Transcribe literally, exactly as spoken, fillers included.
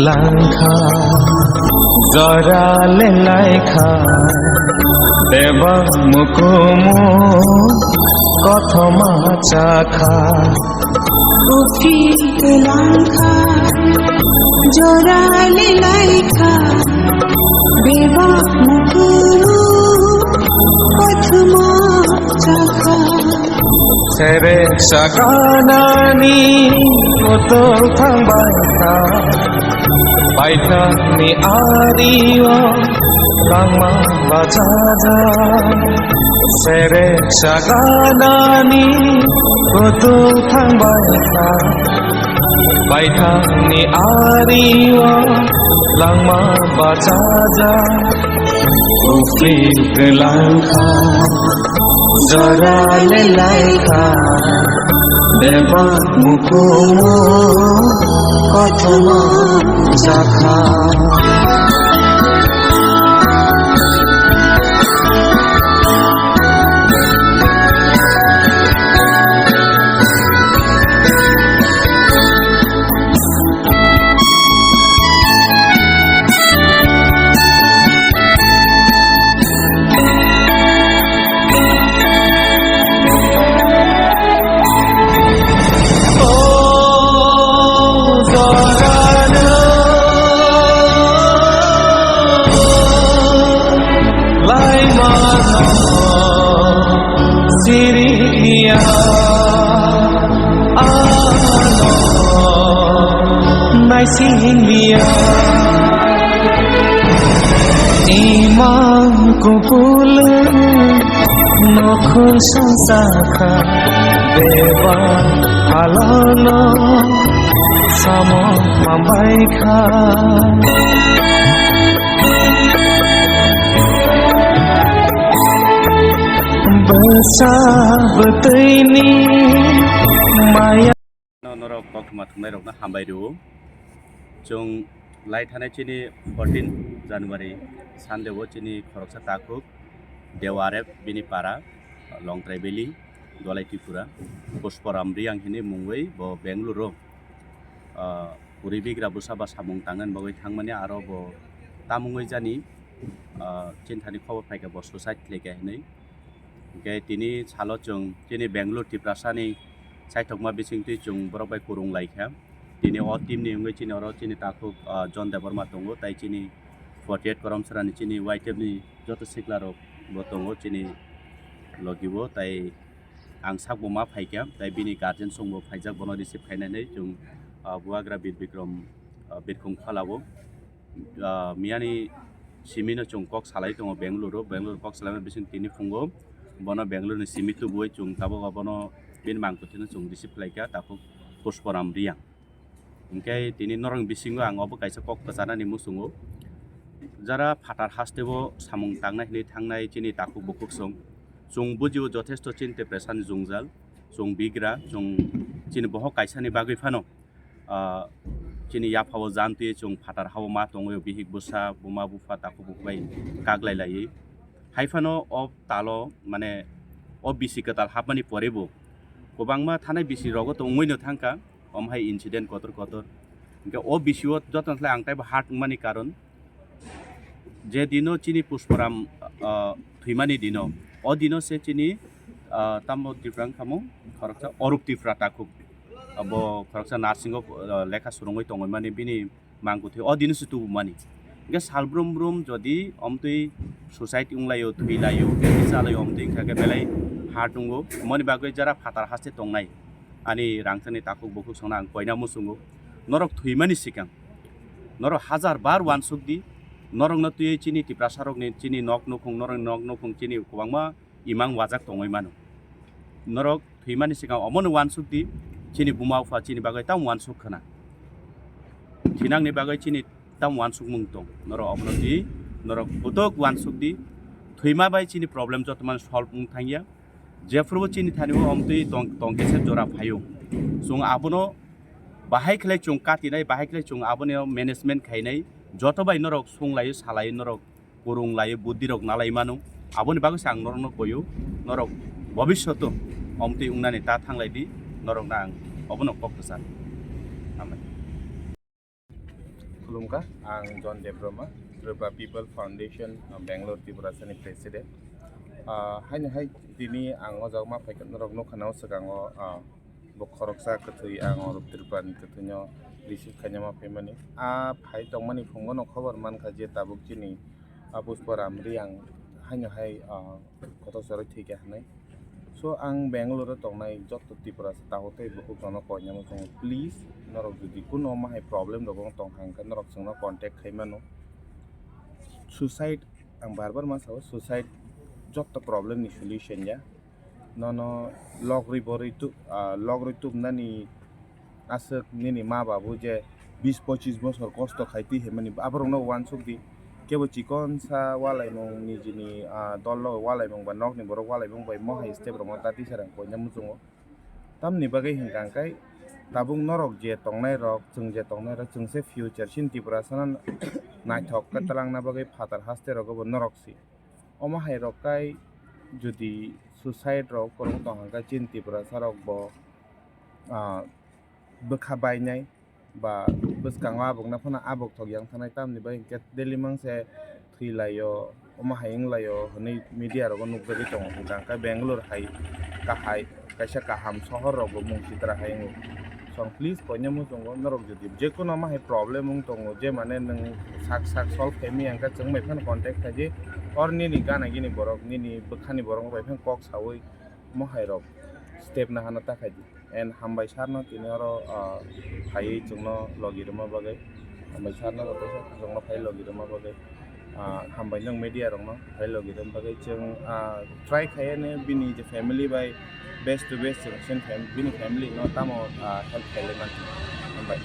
Langkha, jora le laikha, bebak mukumu kothoma chakha. Ufi langkha, jora le laikha, bebak mukumu kothoma chakha. Sere saganani kotor thangbai kha. Paithakni ario langma bachaja. Sere saganani kotor thangbai kha. Paithakni ario langma bachaja. Ufi langkha, jora le laikha, bebak mukumu kothoma chakha. Laimano sirikliya, ano naisinglia. Imang kupulung nokhun songsa kha, beba halano samo mambai kha. Bwsa bwtwini maya. Norok koktwma thwngnairokno hambai rwo. Chwng lai thanai chini fourteen January Sunday o chini khoroksa takhuk Dewa Arep bini para Longtrai Valley, Dolai Tripura, Pushparam Reang hwnwi mungwi bo Bangalore o, ah, puri bigra bwsa ba samung tangnani bagwi thangmani, aro bo tamungwi jani, ah, chini thani khobor phaikha bo suicide khlaikha hwnwi. Hwnkhe tini salo chwng chini Bangalore Tiprasani chaithokma bisingtwi chwng borok bai kwrwng laikha. Tini o team ni wngwi chini oro chini takhuk, ah, John Debbarma tongo, tai chini forty-eight Koromsarani chini Y T F ni joto siklarok bo tongo chini logi o, tai ang sak bo ma phaikha, tai bini guardian song bo phaijak, bono receive khainani chwng, ah, Bubagra Bir Bikram, ah, Birkhung Phalao. Ah, miyani simi no chwng kok salai tongo Bangalore o, Bangalore kok salaima bising tini phungo bono Bangalore ni simi tubui chwng tabuk abono bini mangkwthwino chwng receive khlaikha takhuk Pushparam Reang. Hwnkhe tini norokni bisingo ang obo kaisa kok kwchanani muchungo, jara phatar hasteo samung tangnai hwnwi thangnai chini takhuk bukhuk song, chwng bujio jothesto chini Tiprasani jwngjal, chwng bigra, chwng chini bohok kaisani bagwi phano ah, chini yaphao jantwi chwng phatar hao ma tongwi bihik bwsa, buma bupha, takhuk bukhuk bai kaglai laiwi. Hai phano o talo, mane, o bisi kwtal hapmani pore bo kwbangma thanai bisi rogo tongwi no thangkha, omo hai incident kotor kotor. Hwnkhe o bisi o jotono khlai ang taibo hard wngmani karon, je dino chini Pushparam, ah, thwimani dino, o dino se chini, ah, tamo Tripura wngkha mo, khoroksa Orup Tripura takhuk. Abo khoroksa nursing o, ah, lekha swrwngwi tongwi mani bini mangkwthwi o dino se tubumani. Hwnkhe sal brum brum jodi omtwi suicide wnglaio, thwilaio, khe chalaio, omtwi wngkha khe belai hard wngo. Omoni bagwi jara phatar haste tongnai ani rangchakni takhuk bukhuk songno ang koina muchungo. Norok thwimani swkang norok hajar bar uansuk di, norokno twiwi chini Tiprasarokni chini nok nukhung, norokni nok nukhung chini kwbangma imang wajak tongwi mano. Norok thwimani swkang omono uansuk di, chini buma bupha chini bagwi tamo uansuk khna. Thinangni bagwi chini tamo uansukmung tong, norok omono di, norok kutuk uansuk di, thwima bai chini problem joto mano solve wng thangya. Jephuru chini thani o omtwi tong, tong khe se jora phaio. Chwng abono bahai khlai chwng katinai, bahai khlai chwng aboni management khainai, joto bai norok sunglaio, salaio, norok kwrwng laio, buddhi rok nalai mano. Aboni bagwi se ang norokno koio, norok bobishoto omtwi wngnani ta thanglai di, norokno ang obono kok kwchar. Hambai. Khulumkha, ang John Debbarma, Tripura People Foundation, uh, Bangalore, Tiprasani President. Uh, haino hai tini ang o jaga ma phaikha, norok nukha na o swkango, uh, bo khoroksa kwthwi ang oro Tripurani kwthwino receive khaina ma phaimani. A phai tongmani phungono khobor mankha je tabuk chini, uh, Pushparam Reang haino hai, uh, kotor chorwi thwikha hinwi. So, ang Bangalore o tongnai joto Tiprasa takhuk tei bukhuk rokno koinai muchungo, please, norok jodi kuno omo hai problem rok wng tongkha hwnkhe norok chwngno contact khai mano. Suicide, ang bar bar ma sao, suicide joto problem ni solution ya. Nono lok rwi bo rwi tu-, ah, lok rwi tubnani aswk nini ma babu je bis pochis bosor kosto khai twi hinmani aborokno uansuk di. Kebo chikonsa ualaimung nijini, ah, dol logo ualaimung ba nokni borok ualaimung bai mohai step rokno ta tisarang koina muchungo. Tamni bagwi hwnkha hwnkhe tabuk norok je tongnai rok, chwng je tongnai rok, chwng se future chini Tiprasano naithok khe twlangna bagwi phatar haste rogo bo norok si. Omo hai rok kai jodi suicide rok kwrwng tong hwnkhe chini Tiprasa rok bo, ah, bwkha bainai ba bwskango abokno phano abok thok yang thanai, tamni bai hwnkhe daily mangse thwi laio, omo hai wng laio hwnwi media rogo nukjagwi tongo. Hwnkha hwnkhe Bangalore hai kahai kaisa kaham sohor rokbo mung sitra hai wngo. So, please, koinai muchungo norok jodi je kono omo hai problem wng tongo, je mane nwng sak sak solve khaimaya hwnkhe chwng bai phano contact khaidi, or nini gana gini borok, nini bwkhani borok bai phano kok saui omo hai rok step nahana ta khaidi. And hambai sir no tini oro, ah, phaiwi chwngno logi rwma bagwi. Hambai sir no joto chwngno phai logi rwma bagwi. Ah, hambai nwng media rokno phai logi rwma bagwi. Chwng, ah, try khaiyani bini je family bai best to best chwng sin fam-, bini family no tamo, ah, help khailai mani. Hambai.